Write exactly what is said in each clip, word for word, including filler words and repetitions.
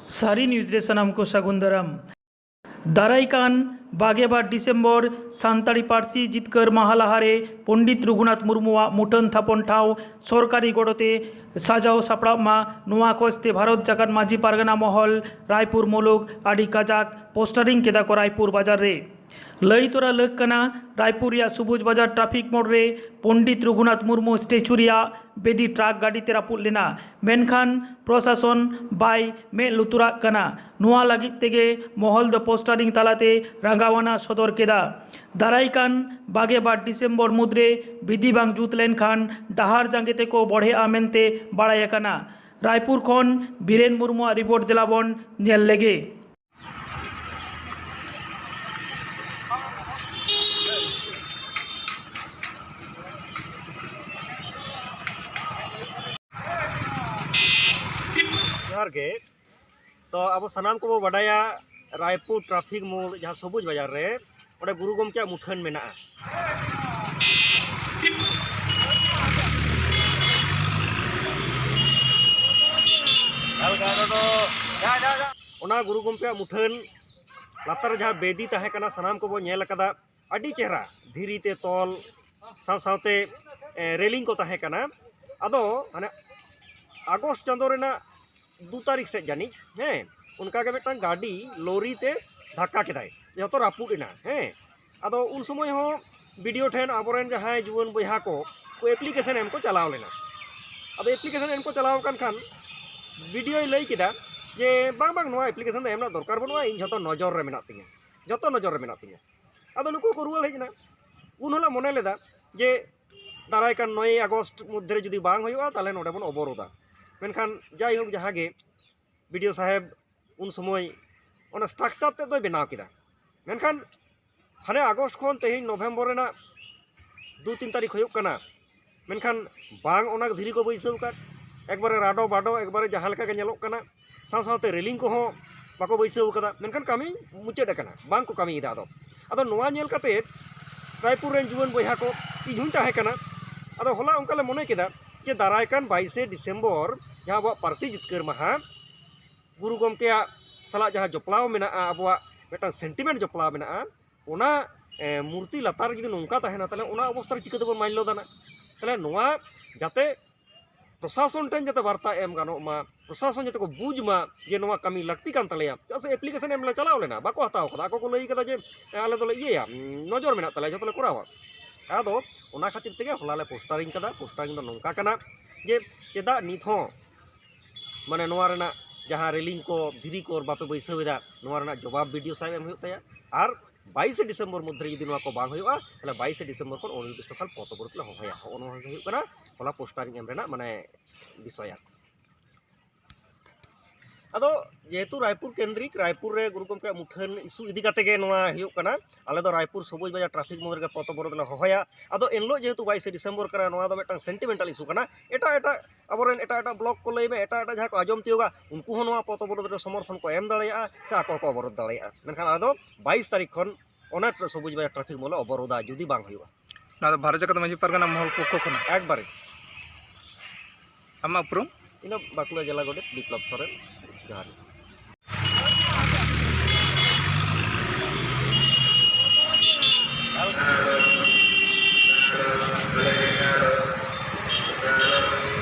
ᱥᱟᱹᱨᱤ ᱱᱤᱭᱩᱡᱽ ᱨᱮ ᱥᱟᱱᱟᱢ ᱠᱚ ᱥᱟᱹᱜᱩᱱ ᱫᱟᱨᱟᱢ᱾ ᱫᱟᱨᱟᱭ ᱠᱟᱱ ᱵᱟᱜᱮ ᱵᱟᱨ ᱰᱤᱥᱮᱢᱵᱚᱨ ᱥᱟᱱᱛᱟᱲᱤ ᱯᱟᱹᱨᱥᱤ ᱡᱤᱛᱠᱟᱹᱨ ᱢᱟᱦᱟ ᱞᱟᱦᱟᱨᱮ ᱯᱚᱱᱰᱤᱛ ᱨᱚᱜᱷᱩᱱᱟᱛᱷ ᱢᱩᱨᱢᱩᱣᱟᱜ ᱢᱩᱴᱷᱟᱹᱱ ᱛᱷᱟᱯᱚᱱ ᱴᱷᱟᱶ ᱥᱚᱨᱠᱟᱨᱤ ᱜᱚᱲᱚᱛᱮ ᱥᱟᱡᱟᱣ ᱥᱟᱯᱲᱟᱣᱜ ᱢᱟ, ᱱᱚᱣᱟ ᱠᱷᱚᱡᱽ ᱛᱮ ᱵᱷᱟᱨᱚᱛ ᱡᱟᱠᱟᱛ ᱢᱟᱹᱡᱷᱤ ᱯᱟᱨᱜᱟᱱᱟ ᱢᱚᱦᱚᱞ ᱨᱟᱭᱯᱩᱨ ᱢᱩᱞᱩᱠ ᱟᱹᱰᱤ ᱠᱟᱡᱟᱠ ᱯᱳᱥᱴᱟᱨᱤᱝ ᱠᱮᱫᱟ ᱠᱚ ᱨᱟᱭᱯᱩᱨ ᱵᱟᱡᱟᱨ ᱨᱮ᱾ ᱞᱟᱹᱭ ᱛᱚᱨᱟ ᱞᱟᱹᱠ ᱠᱟᱱᱟ, ᱨᱟᱭᱯᱩᱨ ᱨᱮᱭᱟᱜ ᱥᱩᱵᱩᱡᱽ ᱵᱟᱡᱟᱨ ᱴᱨᱟᱯᱷᱤᱠ ᱢᱳᱲ ᱨᱮ ᱯᱚᱱᱰᱤᱛ ᱨᱚᱜᱷᱩᱱᱟᱛᱷ ᱢᱩᱨᱢᱩ ᱥᱴᱮᱪᱩ ᱨᱮᱭᱟᱜ ᱵᱮᱫᱤ ᱴᱨᱟᱠ ᱜᱟᱹᱰᱤ ᱛᱮ ᱨᱟᱹᱯᱩᱫ ᱞᱮᱱᱟ, ᱢᱮᱱᱠᱷᱟᱱ ᱯᱨᱚᱥᱟᱥᱚᱱ ᱵᱟᱭ ᱢᱮᱫ ᱞᱩᱛᱩᱨᱟᱜ ᱠᱟᱱᱟ᱾ ᱱᱚᱣᱟ ᱞᱟᱹᱜᱤᱫ ᱛᱮᱜᱮ ᱢᱚᱦᱚᱞ ᱫᱚ ᱯᱳᱥᱴᱟᱨᱤᱝ ᱛᱟᱞᱟᱛᱮ ᱨᱟᱸᱜᱟᱣᱱᱟ ᱥᱚᱫᱚᱨ ᱠᱮᱫᱟ᱾ ᱫᱟᱨᱟᱭ ᱠᱟᱱ ᱵᱟᱜᱮ ᱵᱟᱨ ᱰᱤᱥᱮᱢᱵᱚᱨ ᱢᱩᱫᱽᱨᱮ ᱵᱤᱫᱷᱤ ᱵᱟᱝ ᱡᱩᱛ ᱞᱮᱱᱠᱷᱟᱱ ᱰᱟᱦᱟᱨ ᱡᱟᱸᱜᱮ ᱛᱮᱠᱚ ᱵᱚᱲᱦᱮᱜᱼᱟ ᱢᱮᱱᱛᱮ ᱵᱟᱲᱟᱭ ᱟᱠᱟᱱᱟ᱾ ᱨᱟᱭᱯᱩᱨ ᱠᱷᱚᱱ ᱵᱤᱨᱮᱱ ᱢᱩᱨᱢᱩᱣᱟᱜ ᱨᱤᱯᱳᱨᱴ ᱫᱮᱞᱟᱵᱚᱱ ᱧᱮᱞ ᱞᱮᱜᱮ᱾ ᱡᱚᱦᱟᱨ ᱜᱮ᱾ ᱛᱚ, ᱟᱵᱚ ᱥᱟᱱᱟᱢ ᱠᱚᱵᱚ ᱵᱟᱰᱟᱭᱟ, ᱨᱟᱭᱯᱩᱨ ᱴᱨᱟᱯᱷᱤᱠ ᱢᱳᱲ, ᱡᱟᱦᱟᱸ ᱥᱚᱵᱩᱡᱽ ᱵᱟᱡᱟᱨ ᱨᱮ, ᱚᱸᱰᱮ ᱜᱩᱨᱩ ᱜᱚᱢᱠᱮᱭᱟᱜ ᱢᱩᱴᱷᱟᱹᱱ ᱢᱮᱱᱟᱜᱼᱟ᱾ ᱚᱱᱟ ᱜᱩᱨᱩ ᱜᱚᱢᱠᱮᱭᱟᱜ ᱢᱩᱴᱷᱟᱹᱱ ᱞᱟᱛᱟᱨ ᱨᱮ ᱡᱟᱦᱟᱸ ᱵᱮᱫᱤ ᱛᱟᱦᱮᱸ ᱠᱟᱱᱟ, ᱥᱟᱱᱟᱢ ᱠᱚᱵᱚ ᱧᱮᱞ ᱟᱠᱟᱫᱟ᱾ ᱟᱹᱰᱤ ᱪᱮᱦᱨᱟ ᱫᱷᱤᱨᱤ ᱛᱮ ᱛᱚᱞ, ᱥᱟᱶ ᱥᱟᱶᱛᱮ, ᱮ, ᱨᱮᱞᱤᱝ ᱠᱚ ᱛᱟᱦᱮᱸ ᱠᱟᱱᱟ᱾ ᱟᱫᱚ ᱦᱟᱱᱮ ᱟᱜᱚᱥᱴ ᱪᱟᱸᱫᱳ ᱨᱮᱱᱟᱜ ᱫᱩ ᱛᱟᱹᱨᱤᱠᱷ ᱥᱮᱫ ᱡᱟᱹᱱᱤᱡ, ᱦᱮᱸ, ᱚᱱᱠᱟᱜᱮ ᱢᱤᱫᱴᱟᱝ ᱜᱟᱹᱰᱤ ᱞᱚᱨᱤ ᱛᱮ ᱫᱷᱟᱠᱠᱟ ᱠᱮᱫᱟᱭ, ᱡᱚᱛᱚ ᱨᱟᱹᱯᱩᱫ ᱮᱱᱟ᱾ ᱦᱮᱸ, ᱟᱫᱚ ᱩᱱ ᱥᱚᱢᱚᱭ ᱦᱚᱸ ᱵᱤ ᱰᱤ ᱳ ᱴᱷᱮᱱ ᱟᱵᱚᱨᱮᱱ ᱡᱟᱦᱟᱸᱭ ᱡᱩᱣᱟᱹᱱ ᱵᱚᱭᱦᱟ ᱠᱚ, ᱠᱚ ᱮᱯᱞᱤᱠᱮᱥᱚᱱ ᱮᱢ ᱠᱚ ᱪᱟᱞᱟᱣ ᱞᱮᱱᱟ᱾ ᱟᱫᱚ ᱮᱯᱞᱤᱠᱮᱥᱚᱱ ᱮᱢ ᱠᱚ ᱪᱟᱞᱟᱣ ᱟᱠᱟᱱ ᱠᱷᱟᱱ ᱵᱤ ᱰᱤ ᱳᱭ ᱞᱟᱹᱭ ᱠᱮᱫᱟ ᱡᱮ, "ᱵᱟᱝ, ᱵᱟᱝ, ᱱᱚᱣᱟ ᱮᱯᱞᱤᱠᱮᱥᱚᱱ ᱫᱚ ᱮᱢ ᱨᱮᱱᱟᱜ ᱫᱚᱨᱠᱟᱨ ᱵᱟᱹᱱᱩᱜᱼᱟ, ᱤᱧ ᱡᱷᱚᱛᱚ ᱱᱚᱡᱚᱨ ᱨᱮ ᱢᱮᱱᱟᱜ ᱛᱤᱧᱟᱹ, ᱡᱷᱚᱛᱚ ᱱᱚᱡᱚᱨ ᱨᱮ ᱢᱮᱱᱟᱜ ᱛᱤᱧᱟᱹ᱾" ᱟᱫᱚ ᱱᱩᱠᱩ ᱠᱚ ᱨᱩᱣᱟᱹᱲ ᱦᱮᱡ ᱮᱱᱟ᱾ ᱩᱱ ᱦᱚᱸᱞᱮ ᱢᱚᱱᱮ ᱞᱮᱫᱟ ᱡᱮ ᱫᱟᱨᱟᱭ ᱠᱟᱱ ᱱᱚᱭᱮᱭ ᱟᱜᱚᱥᱴ ᱢᱚᱫᱽᱫᱷᱮ ᱨᱮ ᱡᱩᱫᱤ ᱵᱟᱝ ᱦᱩᱭᱩᱜᱼᱟ, ᱛᱟᱦᱚᱞᱮ ᱱᱚᱰᱮ ᱵᱚᱱ ᱚᱵᱚᱨᱳᱫᱟ᱾ ᱢᱮᱱᱠᱷᱟᱱ ᱡᱟᱭᱦᱳᱠ, ᱡᱟᱦᱟᱸ ᱜᱮ ᱵᱤ ᱰᱤ ᱳ ᱥᱟᱦᱮᱵᱽ ᱩᱱ ᱥᱚᱢᱚᱭ ᱚᱱᱟ ᱥᱴᱨᱟᱠᱪᱟᱨ ᱛᱮᱫ ᱫᱚᱭ ᱵᱮᱱᱟᱣ ᱠᱮᱫᱟ᱾ ᱢᱮᱱᱠᱷᱟᱱ ᱦᱟᱱᱮ ᱟᱜᱚᱥᱴ ᱠᱷᱚᱱ ᱛᱮᱦᱮᱧ ᱱᱚᱵᱷᱮᱢᱵᱚᱨ ᱨᱮᱱᱟᱜ ᱫᱩ ᱛᱤᱱ ᱛᱟᱹᱨᱤᱠᱷ ᱦᱩᱭᱩᱜ ᱠᱟᱱᱟ, ᱢᱮᱱᱠᱷᱟᱱ ᱵᱟᱝ ᱚᱱᱟ ᱫᱷᱤᱨᱤ ᱠᱚ ᱵᱟᱹᱭᱥᱟᱹᱣ ᱟᱠᱟᱫ, ᱮᱠᱵᱟᱨᱮ ᱨᱟᱰᱚ ᱵᱟᱰᱚ, ᱮᱠᱵᱟᱨᱮ ᱡᱟᱦᱟᱸ ᱞᱮᱠᱟ ᱜᱮ ᱧᱮᱞᱚᱜ ᱠᱟᱱᱟ᱾ ᱥᱟᱶ ᱥᱟᱶᱛᱮ ᱨᱮᱞᱤᱝ ᱠᱚᱦᱚᱸ ᱵᱟᱠᱚ ᱵᱟᱹᱭᱥᱟᱹᱣ ᱟᱠᱟᱫᱟ, ᱢᱮᱱᱠᱷᱟᱱ ᱠᱟᱹᱢᱤ ᱢᱩᱪᱟᱹᱫ ᱟᱠᱟᱱᱟ, ᱵᱟᱝ ᱠᱚ ᱠᱟᱹᱢᱤᱭᱮᱫᱟ᱾ ᱟᱫᱚ, ᱟᱫᱚ ᱱᱚᱣᱟ ᱧᱮᱞ ᱠᱟᱛᱮ ᱨᱟᱭᱯᱩᱨ ᱨᱮᱱ ᱡᱩᱣᱟᱹᱱ ᱵᱚᱭᱦᱟ ᱠᱚ, ᱤᱧ ᱦᱚᱸᱧ ᱛᱟᱦᱮᱸ ᱠᱟᱱᱟ, ᱟᱫᱚ ᱦᱚᱞᱟ ᱚᱱᱠᱟ ᱞᱮ ᱢᱚᱱᱮ ᱠᱮᱫᱟ ᱡᱮ ᱫᱟᱨᱟᱭ ᱠᱟᱱ ᱵᱟᱭᱤᱥᱮ ᱰᱤᱥᱮᱢᱵᱚᱨ, ᱡᱟᱦᱟᱸ ᱟᱵᱚᱣᱟᱜ ᱯᱟᱹᱨᱥᱤ ᱡᱤᱛᱠᱟᱹᱨ ᱢᱟᱦᱟ, ᱜᱩᱨᱩ ᱜᱚᱢᱠᱮᱭᱟᱜ ᱥᱟᱞᱟᱜ ᱡᱟᱦᱟᱸ ᱡᱚᱯᱲᱟᱣ ᱢᱮᱱᱟᱜᱼᱟ, ᱟᱵᱚᱣᱟᱜ ᱢᱤᱫᱴᱟᱝ ᱥᱮᱱᱴᱤᱢᱮᱱᱴ ᱡᱚᱯᱲᱟᱣ ᱢᱮᱱᱟᱜᱼᱟ, ᱚᱱᱟ ᱮ, ᱢᱩᱨᱛᱤ ᱞᱟᱛᱟᱨ ᱨᱮ ᱡᱩᱫᱤ ᱱᱚᱝᱠᱟ ᱛᱟᱦᱮᱱᱟ, ᱛᱟᱦᱚᱞᱮ ᱚᱱᱟ ᱚᱵᱚᱥᱛᱷᱟ ᱨᱮ ᱪᱤᱠᱟᱹ ᱛᱮᱵᱚᱱ ᱢᱟᱱᱭᱚ ᱫᱟᱱᱟ? ᱛᱟᱦᱚᱞᱮ ᱱᱚᱣᱟ ᱡᱟᱛᱮ ᱯᱨᱚᱥᱟᱥᱚᱱ ᱴᱷᱮᱱ ᱡᱟᱛᱮ ᱵᱟᱨᱛᱟ ᱮᱢ ᱜᱟᱱᱚᱜ ᱢᱟ, ᱯᱨᱚᱥᱟᱥᱚᱱ ᱡᱟᱛᱮ ᱠᱚ ᱵᱩᱡᱽ ᱢᱟ ᱡᱮ ᱱᱚᱣᱟ ᱠᱟᱹᱢᱤ ᱞᱟᱹᱠᱛᱤ ᱠᱟᱱ ᱛᱟᱞᱮᱭᱟ᱾ ᱪᱮᱫᱟᱜ ᱥᱮ ᱮᱯᱞᱤᱠᱮᱥᱚᱱ ᱮᱢ ᱞᱮ ᱪᱟᱞᱟᱣ ᱞᱮᱱᱟ, ᱵᱟᱠᱚ ᱦᱟᱛᱟᱣ ᱠᱟᱫᱟ᱾ ᱟᱠᱚ ᱠᱚ ᱞᱟᱹᱭ ᱠᱟᱫᱟ ᱡᱮ, ᱮ, ᱟᱞᱮ ᱫᱚᱞᱮ ᱤᱭᱟᱹᱭᱟ, ᱩᱸ, ᱱᱚᱡᱚᱨ ᱢᱮᱱᱟᱜ ᱛᱟᱞᱮᱭᱟ, ᱡᱚᱛᱚ ᱞᱮ ᱠᱚᱨᱟᱣᱟ᱾ ᱟᱫᱚ ᱚᱱᱟ ᱠᱷᱟᱹᱛᱤᱨ ᱛᱮᱜᱮ ᱦᱚᱞᱟ ᱞᱮ ᱯᱳᱥᱴᱟᱨᱤᱝ ᱠᱟᱫᱟ᱾ ᱯᱳᱥᱴᱟᱨᱤᱝ ᱫᱚ ᱱᱚᱝᱠᱟ ᱠᱟᱱᱟ ᱡᱮ ᱪᱮᱫᱟᱜ ᱱᱤᱛ ᱦᱚᱸ, ᱢᱟᱱᱮ, ᱱᱚᱣᱟ ᱨᱮᱱᱟᱜ ᱡᱟᱦᱟᱸ ᱨᱮᱞᱤᱝ ᱠᱚ, ᱫᱷᱤᱨᱤ ᱠᱚ ᱵᱟᱯᱮ ᱵᱟᱹᱭᱥᱟᱹᱣ ᱮᱫᱟ, ᱱᱚᱣᱟ ᱨᱮᱱᱟᱜ ᱡᱚᱵᱟᱵ ᱵᱤ ᱰᱤ ᱳ ᱥᱟᱦᱮᱵᱽ ᱮᱢ ᱦᱩᱭᱩᱜ ᱛᱟᱭᱟ᱾ ᱟᱨ ᱵᱟᱭᱤᱥᱮ ᱰᱤᱥᱮᱢᱵᱚᱨ ᱢᱚᱫᱽᱫᱷᱮ ᱨᱮ ᱡᱩᱫᱤ ᱱᱚᱣᱟ ᱠᱚ ᱵᱟᱝ ᱦᱩᱭᱩᱜᱼᱟ, ᱛᱟᱦᱚᱞᱮ ᱵᱟᱭᱤᱥᱮ ᱰᱤᱥᱮᱢᱵᱚᱨ ᱠᱷᱚᱱ ᱚᱱᱤᱨᱫᱤᱥᱴᱚ ᱠᱟᱞ ᱯᱚᱛᱷ ᱚᱵᱚᱨᱳᱫᱷ ᱞᱮ ᱦᱚᱦᱚᱭᱟ᱾ ᱦᱚᱸᱜᱼᱚ ᱱᱚᱣᱟ ᱜᱮ ᱦᱩᱭᱩᱜ ᱠᱟᱱᱟ ᱦᱚᱞᱟ ᱯᱳᱥᱴᱟᱨᱤᱝ ᱮᱢ ᱨᱮᱱᱟᱜ, ᱢᱟᱱᱮ, ᱵᱤᱥᱚᱭ ᱟᱨ᱾ ᱟᱫᱚ ᱡᱮᱦᱮᱛᱩ ᱨᱟᱭᱯᱩᱨ ᱠᱮᱱᱫᱨᱤᱠ, ᱨᱟᱭᱯᱩᱨ ᱨᱮ ᱜᱩᱨᱩ ᱜᱚᱢᱠᱮᱭᱟᱜ ᱢᱩᱴᱷᱟᱹᱱ ᱤᱥᱩ ᱤᱫᱤ ᱠᱟᱛᱮ ᱜᱮ ᱱᱚᱣᱟ ᱦᱩᱭᱩᱜ ᱠᱟᱱᱟ᱾ ᱟᱞᱮ ᱫᱚ ᱨᱟᱭᱯᱩᱨ ᱥᱚᱵᱩᱡᱽ ᱵᱟᱡᱟᱨ ᱴᱨᱟᱯᱷᱤᱠ ᱢᱳᱲ ᱨᱮᱜᱮ ᱯᱚᱛᱷ ᱚᱵᱚᱨᱳᱫᱷ ᱞᱮ ᱦᱚᱦᱚᱭᱟ᱾ ᱟᱫᱚ ᱮᱱᱦᱤᱞᱳᱜ ᱡᱮᱦᱮᱛᱩ ᱵᱟᱭᱤᱥᱮ ᱰᱤᱥᱮᱢᱵᱚᱨ ᱠᱟᱱᱟ, ᱱᱚᱣᱟ ᱫᱚ ᱢᱤᱫᱴᱟᱝ ᱥᱮᱱᱴᱤᱢᱮᱱᱴᱟᱞ ᱤᱥᱩ ᱠᱟᱱᱟ᱾ ᱮᱴᱟᱜ ᱮᱴᱟᱜ ᱟᱵᱚᱨᱮᱱ ᱮᱴᱟᱜ ᱮᱴᱟᱜ ᱵᱞᱚᱠ ᱠᱚ ᱞᱟᱹᱭ ᱢᱮ, ᱮᱴᱟᱜ ᱮᱴᱟᱜ ᱡᱟᱦᱟᱸ ᱠᱚ ᱟᱸᱡᱚᱢ ᱛᱤᱭᱳᱜᱟ, ᱩᱱᱠᱩ ᱦᱚᱸ ᱱᱚᱣᱟ ᱯᱚᱛᱷ ᱚᱵᱚᱨᱳᱫᱷ ᱨᱮ ᱥᱚᱢᱚᱨᱛᱷᱚᱱ ᱠᱚ ᱮᱢ ᱫᱟᱲᱮᱭᱟᱜᱼᱟ ᱥᱮ ᱟᱠᱚ ᱦᱚᱸᱠᱚ ᱚᱵᱚᱨᱳᱫᱷ ᱫᱟᱲᱮᱭᱟᱜᱼᱟ᱾ ᱢᱮᱱᱠᱷᱟᱱ ᱟᱞᱮ ᱫᱚ ᱵᱟᱭᱤᱥ ᱛᱟᱹᱨᱤᱠᱷ ᱠᱷᱚᱱ ᱚᱱᱟ ᱥᱚᱵᱩᱡᱽ ᱵᱟᱡᱟᱨ ᱴᱨᱟᱯᱷᱤᱠ ᱢᱳᱲ ᱞᱮ ᱚᱵᱚᱨᱳᱫᱷᱟ, ᱡᱩᱫᱤ ᱵᱟᱝ ᱦᱩᱭᱩᱜᱼᱟ᱾ ᱱᱚᱣᱟ ᱫᱚ ᱵᱷᱟᱨᱚᱛ ᱡᱟᱠᱟᱛ ᱢᱟᱹᱡᱷᱤ ᱯᱟᱨᱜᱟᱱᱟ ᱢᱚᱦᱚᱞ ᱯᱚᱠᱠᱷᱚ ᱠᱷᱚᱱᱟᱜ᱾ ᱮᱠᱵᱟᱨᱮ᱾ ᱟᱢᱟᱜ ᱩᱯᱨᱩᱢ? ᱤᱧ ᱫᱚ ᱵᱟᱸᱠᱩᱲᱟ ᱡᱮᱞᱟ ᱜᱚᱰᱮᱛ ᱵᱤᱯᱞᱚᱵ ᱥᱚᱨᱮᱱ᱾ ᱡᱚᱦᱟᱨ᱾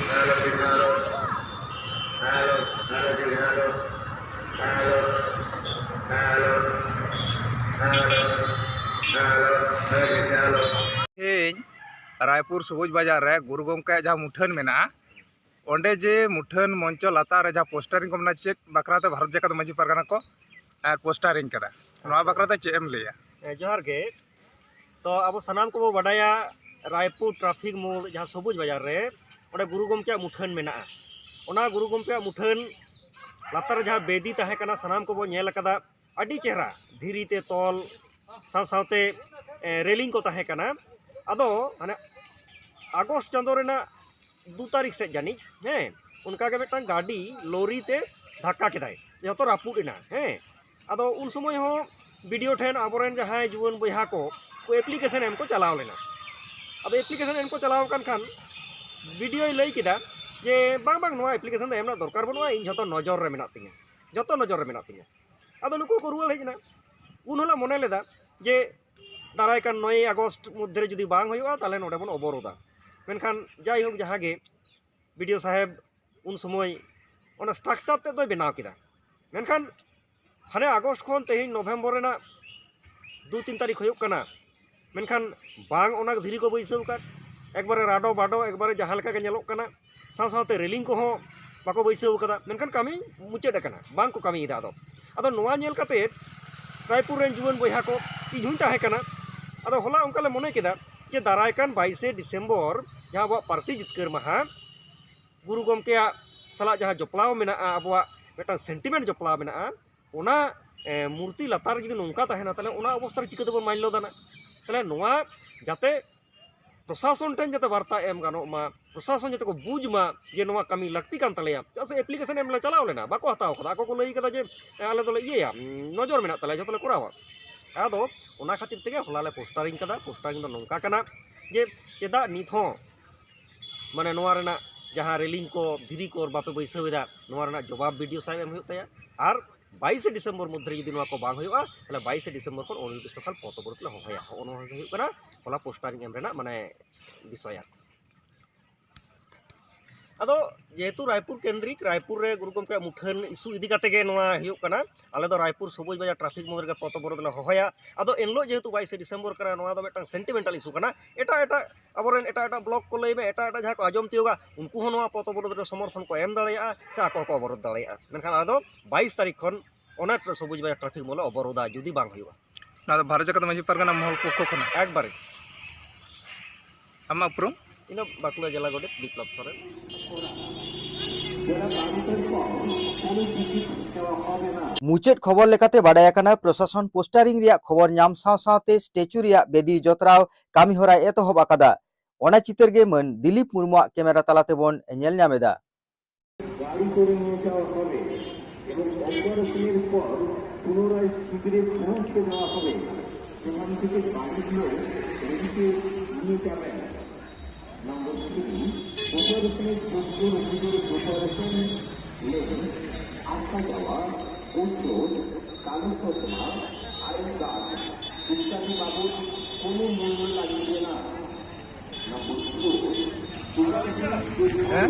ᱛᱮᱦᱮᱧ ᱨᱟᱭᱯᱩᱨ ᱥᱚᱵᱩᱡᱽ ᱵᱟᱡᱟᱨ ᱨᱮ ᱜᱩᱨᱩ ᱜᱚᱢᱠᱮᱭᱟᱜ ᱡᱟᱦᱟᱸ ᱢᱩᱴᱷᱟᱹᱱ ᱢᱮᱱᱟᱜᱼᱟ, ᱚᱸᱰᱮ ᱡᱮ ᱢᱩᱴᱷᱟᱹᱱ ᱢᱚᱧᱪᱚ ᱞᱟᱛᱟᱨ ᱨᱮ ᱡᱟᱦᱟᱸ ᱯᱳᱥᱴᱟᱨᱤᱝ ᱠᱚ ᱢᱮᱱᱟᱜᱼᱟ, ᱪᱮᱫ ᱵᱟᱠᱷᱨᱟ ᱛᱮ ᱵᱷᱟᱨᱚᱛ ᱡᱟᱠᱟᱛ ᱢᱟᱹᱡᱷᱤ ᱯᱟᱨᱜᱟᱱᱟ ᱠᱚ, ᱮ, ᱯᱳᱥᱴᱟᱨᱤᱝ ᱠᱟᱫᱟ? ᱱᱚᱣᱟ ᱵᱟᱠᱷᱨᱟ ᱛᱮ ᱪᱮᱫ ᱮᱢ ᱞᱟᱹᱭᱟ? ᱦᱮᱸ, ᱡᱚᱦᱟᱨ ᱜᱮ᱾ ᱛᱚ, ᱟᱵᱚ ᱥᱟᱱᱟᱢ ᱠᱚᱵᱚ ᱵᱟᱰᱟᱭᱟ, ᱨᱟᱭᱯᱩᱨ ᱴᱨᱟᱯᱷᱤᱠ ᱢᱳᱲ ᱡᱟᱦᱟᱸ ᱥᱚᱵᱩᱡᱽ ᱵᱟᱡᱟᱨ ᱨᱮ, ᱚᱸᱰᱮ ᱜᱩᱨᱩ ᱜᱚᱢᱠᱮᱭᱟᱜ ᱢᱩᱴᱷᱟᱹᱱ ᱢᱮᱱᱟᱜᱼᱟ᱾ ᱚᱱᱟ ᱜᱩᱨᱩ ᱜᱚᱢᱠᱮᱭᱟᱜ ᱢᱩᱴᱷᱟᱹᱱ ᱞᱟᱛᱟᱨ ᱨᱮ ᱡᱟᱦᱟᱸ ᱵᱮᱫᱤ ᱛᱟᱦᱮᱸ ᱠᱟᱱᱟ, ᱥᱟᱱᱟᱢ ᱠᱚᱵᱚ ᱧᱮᱞ ᱟᱠᱟᱫᱟ᱾ ᱟᱹᱰᱤ ᱪᱮᱦᱨᱟ ᱫᱷᱤᱨᱤ ᱛᱮ ᱛᱚᱞ, ᱥᱟᱶ ᱥᱟᱶᱛᱮ, ᱮ, ᱨᱮᱞᱤᱝ ᱠᱚ ᱛᱟᱦᱮᱸ ᱠᱟᱱᱟ᱾ ᱟᱫᱚ ᱦᱟᱱᱮ ᱟᱜᱚᱥᱴ ᱪᱟᱸᱫᱳ ᱨᱮᱱᱟᱜ ᱫᱩ ᱛᱟᱹᱨᱤᱠᱷ ᱥᱮᱫ ᱡᱟᱹᱱᱤᱡ, ᱦᱮᱸ, ᱚᱱᱠᱟᱜᱮ ᱢᱤᱫᱴᱟᱝ ᱜᱟᱹᱰᱤ ᱞᱚᱨᱤ ᱛᱮ ᱫᱷᱟᱠᱠᱟ ᱠᱮᱫᱟᱭ, ᱡᱚᱛᱚ ᱨᱟᱹᱯᱩᱫ ᱮᱱᱟ, ᱦᱮᱸ᱾ ᱟᱫᱚ ᱩᱱ ᱥᱚᱢᱚᱭ ᱦᱚᱸ ᱵᱤ ᱰᱤ ᱳ ᱴᱷᱮᱱ ᱟᱵᱚᱨᱮᱱ ᱡᱟᱦᱟᱸᱭ ᱡᱩᱣᱟᱹᱱ ᱵᱚᱭᱦᱟ ᱠᱚ, ᱠᱚ ᱮᱯᱞᱤᱠᱮᱥᱚᱱ ᱮᱢ ᱠᱚ ᱪᱟᱞᱟᱣ ᱞᱮᱱᱟ᱾ ᱟᱫᱚ ᱮᱯᱞᱤᱠᱮᱥᱚᱱ ᱮᱢ ᱠᱚ ᱪᱟᱞᱟᱣ ᱟᱠᱟᱱ ᱠᱷᱟᱱ ᱵᱤ ᱰᱤ ᱳᱭ ᱞᱟᱹᱭ ᱠᱮᱫᱟ ᱡᱮ, "ᱵᱟᱝ, ᱵᱟᱝ, ᱱᱚᱣᱟ ᱮᱯᱞᱤᱠᱮᱥᱚᱱ ᱫᱚ ᱮᱢ ᱨᱮᱱᱟᱜ ᱫᱚᱨᱠᱟᱨ ᱵᱟᱹᱱᱩᱜᱼᱟ, ᱤᱧ ᱡᱷᱚᱛᱚ ᱱᱚᱡᱚᱨ ᱨᱮ ᱢᱮᱱᱟᱜ ᱛᱤᱧᱟᱹ᱾" ᱡᱚᱛᱚ ᱱᱚᱡᱚᱨ ᱨᱮ ᱢᱮᱱᱟᱜ ᱛᱤᱧᱟᱹ᱾ ᱟᱫᱚ ᱱᱩᱠᱩ ᱠᱚ ᱨᱩᱣᱟᱹᱲ ᱦᱮᱡ ᱮᱱᱟ᱾ ᱩᱱ ᱦᱤᱞᱳᱜ ᱢᱚᱱᱮ ᱞᱮᱫᱟ ᱡᱮ ᱫᱟᱨᱟᱭ ᱠᱟᱱ ᱱᱚᱭᱮᱭ ᱟᱜᱚᱥᱴ ᱢᱚᱫᱽᱫᱷᱮ ᱨᱮ ᱡᱩᱫᱤ ᱵᱟᱝ ᱦᱩᱭᱩᱜᱼᱟ, ᱛᱟᱦᱚᱞᱮ ᱱᱚᱰᱮ ᱵᱚᱱ ᱚᱵᱚᱨᱳᱫᱟ᱾ ᱢᱮᱱᱠᱷᱟᱱ ᱡᱟᱭᱦᱳᱠ, ᱡᱟᱦᱟᱸ ᱜᱮ ᱵᱤ ᱰᱤ ᱳ ᱥᱟᱦᱮᱵᱽ ᱩᱱ ᱥᱚᱢᱚᱭ ᱚᱱᱟ ᱥᱴᱨᱟᱠᱪᱟᱨ ᱛᱮᱫ ᱫᱚᱭ ᱵᱮᱱᱟᱣ ᱠᱮᱫᱟ᱾ ᱢᱮᱱᱠᱷᱟᱱ ᱦᱟᱱᱮ ᱟᱜᱚᱥᱴ ᱠᱷᱚᱱ ᱛᱮᱦᱮᱧ ᱱᱚᱵᱷᱮᱢᱵᱚᱨ ᱨᱮᱱᱟᱜ ᱫᱩ ᱛᱤᱱ ᱛᱟᱹᱨᱤᱠᱷ ᱦᱩᱭᱩᱜ ᱠᱟᱱᱟ, ᱢᱮᱱᱠᱷᱟᱱ ᱵᱟᱝ ᱚᱱᱟ ᱫᱷᱤᱨᱤ ᱠᱚ ᱵᱟᱹᱭᱥᱟᱹᱣ ᱟᱠᱟᱫ, ᱮᱠᱵᱟᱨᱮ ᱨᱟᱰᱚ ᱵᱟᱰᱚ, ᱮᱠᱵᱟᱨᱮ ᱡᱟᱦᱟᱸ ᱞᱮᱠᱟ ᱜᱮ ᱧᱮᱞᱚᱜ ᱠᱟᱱᱟ᱾ ᱥᱟᱶ ᱥᱟᱶᱛᱮ ᱨᱮᱞᱤᱝ ᱠᱚᱦᱚᱸ ᱵᱟᱠᱚ ᱵᱟᱹᱭᱥᱟᱹᱣ ᱟᱠᱟᱫᱟ, ᱢᱮᱱᱠᱷᱟᱱ ᱠᱟᱹᱢᱤ ᱢᱩᱪᱟᱹᱫ ᱟᱠᱟᱱᱟ, ᱵᱟᱝ ᱠᱚ ᱠᱟᱹᱢᱤᱭᱮᱫᱟ᱾ ᱟᱫᱚ ᱟᱫᱚ ᱱᱚᱣᱟ ᱧᱮᱞ ᱠᱟᱛᱮ ᱨᱟᱭᱯᱩᱨ ᱨᱮᱱ ᱡᱩᱣᱟᱹᱱ ᱵᱚᱭᱦᱟ ᱠᱚ, ᱤᱧ ᱦᱚᱸᱧ ᱛᱟᱦᱮᱸ ᱠᱟᱱᱟ, ᱟᱫᱚ ᱦᱚᱞᱟ ᱚᱱᱠᱟ ᱞᱮ ᱢᱚᱱᱮ ᱠᱮᱫᱟ ᱡᱮ ᱫᱟᱨᱟᱭ ᱠᱟᱱ ᱵᱟᱭᱤᱥᱮ ᱰᱤᱥᱮᱢᱵᱚᱨ, ᱡᱟᱦᱟᱸ ᱟᱵᱚᱣᱟᱜ ᱯᱟᱹᱨᱥᱤ ᱡᱤᱛᱠᱟᱹᱨ ᱢᱟᱦᱟ, ᱜᱩᱨᱩ ᱜᱚᱢᱠᱮᱭᱟᱜ ᱥᱟᱞᱟᱜ ᱡᱟᱦᱟᱸ ᱡᱚᱯᱲᱟᱣ ᱢᱮᱱᱟᱜᱼᱟ, ᱟᱵᱚᱣᱟᱜ ᱢᱤᱫᱴᱟᱝ ᱥᱮᱱᱴᱤᱢᱮᱱᱴ ᱡᱚᱯᱲᱟᱣ ᱢᱮᱱᱟᱜᱼᱟ, ᱚᱱᱟ, ᱮ, ᱢᱩᱨᱛᱤ ᱞᱟᱛᱟᱨ ᱨᱮ ᱡᱩᱫᱤ ᱱᱚᱝᱠᱟ ᱛᱟᱦᱮᱱᱟ, ᱛᱟᱦᱚᱞᱮ ᱚᱱᱟ ᱚᱵᱚᱥᱛᱟ ᱨᱮ ᱪᱤᱠᱟᱹ ᱛᱮᱵᱚᱱ ᱢᱟᱱᱭᱚ ᱫᱟᱱᱟ? ᱛᱟᱦᱚᱞᱮ ᱱᱚᱣᱟ ᱡᱟᱛᱮ ᱯᱨᱚᱥᱟᱥᱚᱱ ᱴᱷᱮᱱ ᱡᱟᱛᱮ ᱵᱟᱨᱛᱟ ᱮᱢ ᱜᱟᱱᱚᱜ ᱢᱟ, ᱯᱨᱚᱥᱟᱥᱚᱱ ᱡᱟᱛᱮ ᱠᱚ ᱵᱩᱡᱽ ᱢᱟ ᱡᱮ ᱱᱚᱣᱟ ᱠᱟᱹᱢᱤ ᱞᱟᱹᱠᱛᱤ ᱠᱟᱱ ᱛᱟᱞᱮᱭᱟ᱾ ᱪᱮᱫᱟᱜ ᱥᱮ ᱮᱯᱞᱤᱠᱮᱥᱚᱱ ᱮᱢ ᱞᱮ ᱪᱟᱞᱟᱣ ᱞᱮᱱᱟ, ᱵᱟᱠᱚ ᱦᱟᱛᱟᱣ ᱠᱟᱫᱟ᱾ ᱟᱠᱚ ᱠᱚ ᱞᱟᱹᱭ ᱠᱟᱫᱟ ᱡᱮ, ᱮ, ᱟᱞᱮ ᱫᱚᱞᱮ ᱤᱭᱟᱹᱭᱟ, ᱩᱸ, ᱱᱚᱡᱚᱨ ᱢᱮᱱᱟᱜ ᱛᱟᱞᱮᱭᱟ, ᱡᱷᱚᱛᱚ ᱞᱮ ᱠᱚᱨᱟᱣᱟ᱾ ᱟᱫᱚ ᱚᱱᱟ ᱠᱷᱟᱹᱛᱤᱨ ᱛᱮᱜᱮ ᱦᱚᱞᱟ ᱞᱮ ᱯᱳᱥᱴᱟᱨᱤᱝ ᱠᱟᱫᱟ᱾ ᱯᱳᱥᱴᱟᱨᱤᱝ ᱫᱚ ᱱᱚᱝᱠᱟ ᱠᱟᱱᱟ ᱡᱮ ᱪᱮᱫᱟᱜ ᱱᱤᱛ ᱦᱚᱸ, ᱢᱟᱱᱮ, ᱱᱚᱣᱟ ᱨᱮᱱᱟᱜ ᱡᱟᱦᱟᱸ ᱨᱮᱞᱤᱝ ᱠᱚ, ᱫᱷᱤᱨᱤ ᱠᱚ ᱵᱟᱯᱮ ᱵᱟᱹᱭᱥᱟᱹᱣ ᱮᱫᱟ, ᱱᱚᱣᱟ ᱨᱮᱱᱟᱜ ᱡᱚᱵᱟᱵ ᱵᱤ ᱰᱤ ᱳ ᱥᱟᱦᱮᱵᱽ ᱮᱢ ᱦᱩᱭᱩᱜ ᱛᱟᱭᱟ᱾ ᱟᱨ ᱵᱟᱭᱤᱥᱮ ᱰᱤᱥᱮᱢᱵᱚᱨ ᱢᱚᱫᱽᱫᱷᱮ ᱨᱮ ᱡᱩᱫᱤ ᱱᱚᱣᱟ ᱠᱚ ᱵᱟᱝ ᱦᱩᱭᱩᱜᱼᱟ, ᱛᱟᱦᱚᱞᱮ ᱵᱟᱭᱤᱥᱮ ᱰᱤᱥᱮᱢᱵᱚᱨ ᱠᱷᱚᱱ ᱚᱱᱤᱨᱫᱤᱥᱴᱚ ᱠᱟᱞ ᱯᱚᱛᱷ ᱚᱵᱚᱨᱳᱫᱷ ᱞᱮ ᱦᱚᱦᱚᱭᱟ᱾ ᱦᱚᱸᱜᱼᱚ ᱱᱚᱣᱟ ᱜᱮ ᱦᱩᱭᱩᱜ ᱠᱟᱱᱟ ᱦᱚᱞᱟ ᱯᱳᱥᱴᱟᱨᱤᱝ ᱮᱢ ᱨᱮᱱᱟᱜ, ᱢᱟᱱᱮ, ᱵᱤᱥᱚᱭ ᱟᱨᱠᱤ᱾ ᱟᱫᱚ ᱡᱮᱦᱮᱛᱩ ᱨᱟᱭᱯᱩᱨ ᱠᱮᱱᱫᱨᱤᱠ, ᱨᱟᱭᱯᱩᱨ ᱨᱮ ᱜᱩᱨᱩ ᱜᱚᱢᱠᱮᱭᱟᱜ ᱢᱩᱴᱷᱟᱹᱱ ᱤᱥᱩ ᱤᱫᱤ ᱠᱟᱛᱮ ᱜᱮ ᱱᱚᱣᱟ ᱦᱩᱭᱩᱜ ᱠᱟᱱᱟ᱾ ᱟᱞᱮ ᱫᱚ ᱨᱟᱭᱯᱩᱨ ᱥᱚᱵᱩᱡ ᱵᱟᱡᱟᱨ ᱴᱨᱟᱯᱷᱤᱠ ᱢᱳᱲ ᱨᱮᱜᱮ ᱯᱚᱛᱷ ᱚᱵᱚᱨᱳᱫᱷ ᱞᱮ ᱦᱚᱦᱚᱭᱟ᱾ ᱟᱫᱚ ᱮᱱᱦᱤᱞᱳᱜ ᱡᱮᱦᱮᱛᱩ ᱵᱟᱭᱤᱥᱮ ᱰᱤᱥᱮᱢᱵᱚᱨ ᱠᱟᱱᱟ, ᱱᱚᱣᱟ ᱫᱚ ᱢᱤᱫᱴᱟᱝ ᱥᱮᱱᱴᱤᱢᱮᱱᱴᱟᱞ ᱤᱥᱩ ᱠᱟᱱᱟ᱾ ᱮᱴᱟᱜ ᱮᱴᱟᱜ ᱟᱵᱚᱨᱮᱱ ᱮᱴᱟᱜ ᱮᱴᱟᱜ ᱵᱞᱚᱠ ᱠᱚ ᱞᱟᱹᱭ ᱢᱮ, ᱮᱴᱟᱜ ᱮᱴᱟᱜ ᱡᱟᱦᱟᱸ ᱠᱚ ᱟᱸᱡᱚᱢ ᱛᱤᱭᱳᱜᱟ, ᱩᱱᱠᱩ ᱦᱚᱸ ᱱᱚᱣᱟ ᱯᱚᱛᱷ ᱚᱵᱚᱨᱳᱫᱷ ᱨᱮ ᱥᱚᱢᱚᱨᱛᱷᱚᱱ ᱠᱚ ᱮᱢ ᱫᱟᱲᱮᱭᱟᱜᱼᱟ ᱥᱮ ᱟᱠᱚ ᱦᱚᱸᱠᱚ ᱚᱵᱚᱨᱳᱫᱷ ᱫᱟᱲᱮᱭᱟᱜᱼᱟ᱾ ᱢᱮᱱᱠᱷᱟᱱ ᱟᱞᱮ ᱫᱚ ᱵᱟᱭᱤᱥ ᱛᱟᱹᱨᱤᱠᱷ ᱠᱷᱚᱱ ᱚᱱᱟ ᱥᱚᱵᱩᱡ ᱵᱟᱡᱟᱨ ᱴᱨᱟᱯᱷᱤᱠ ᱢᱳᱲ ᱞᱮ ᱚᱵᱚᱨᱳᱫᱷᱟ, ᱡᱩᱫᱤ ᱵᱟᱝ ᱦᱩᱭᱩᱜᱼᱟ᱾ ᱱᱚᱣᱟ ᱫᱚ ᱵᱷᱟᱨᱚᱛ ᱡᱟᱠᱟᱛ ᱢᱟᱹᱡᱷᱤ ᱯᱟᱨᱜᱟᱱᱟ ᱢᱚᱦᱚᱞ ᱯᱚᱠᱠᱷᱚ ᱠᱷᱚᱱᱟᱜ᱾ ᱮᱠᱵᱟᱨᱮ᱾ ᱟᱢᱟᱜ ᱩᱯᱨᱩᱢ? ᱤᱧ ᱫᱚ ᱵᱟᱸᱠᱩᱲᱟ ᱡᱮᱞᱟ ᱜᱚᱰᱮᱛ ᱵᱤᱯᱞᱚᱵ ᱥᱚᱨᱮᱱ᱾ ᱢᱩᱪᱟᱹᱫ ᱠᱷᱚᱵᱚᱨ ᱞᱮᱠᱟᱛᱮ ᱵᱟᱰᱟᱭ ᱟᱠᱟᱱᱟ, ᱯᱨᱚᱥᱟᱥᱚᱱ ᱯᱳᱥᱴᱟᱨᱤᱝ ᱨᱮᱭᱟᱜ ᱠᱷᱚᱵᱚᱨ ᱧᱟᱢ ᱥᱟᱶ ᱥᱟᱶᱛᱮ ᱥᱴᱮᱪᱩ ᱨᱮᱭᱟᱜ ᱵᱮᱫᱤ ᱡᱚᱛᱨᱟᱣ ᱠᱟᱹᱢᱤ ᱦᱚᱨᱟᱭ ᱮᱛᱚᱦᱚᱵ ᱟᱠᱟᱫᱟ᱾ ᱚᱱᱟ ᱪᱤᱛᱟᱹᱨ ᱜᱮ ᱢᱟᱹᱱ ᱫᱤᱞᱤᱯ ᱢᱩᱨᱢᱩᱣᱟᱜ ᱠᱮᱢᱮᱨᱟ ᱛᱟᱞᱟ ᱛᱮᱵᱚᱱ ᱧᱮᱞ ᱧᱟᱢ ᱮᱫᱟ᱾ গাড়ি করে নিয়ে যাওয়া হবে এবং অপারেশনের পর পুনরায় শিবিরে পৌঁছে দেওয়া হবে। সেখান থেকে বাড়ির লোক রেডিতে নিয়ে যাবেন। নম্বর থ্রি, অপারেশনের পক্ষে রোগীদের অপারেশন লেন, আসা যাওয়া উত্তর, কালো চশমা, আইন গার্ড ইত্যাদি বাবদ কোনো মূল্য লাগিবে না। নম্বর দুই, হ্যাঁ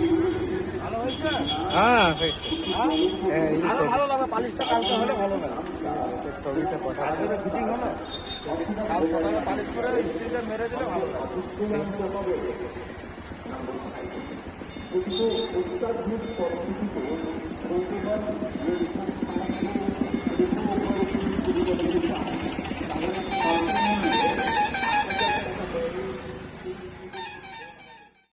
হ্যাঁ হ্যাঁ, এই যে ছবি। ভালো লাগে, পালিশটা কালকে হলে ভালো লাগে। ছবিটা পাঠাবো। ফিটিং হলো, কাল সকালে পালিশ করে ইস্ত্রিটা মেরে দিলে ভালো লাগে। অত্যাধুনিক পদ্ধতিতে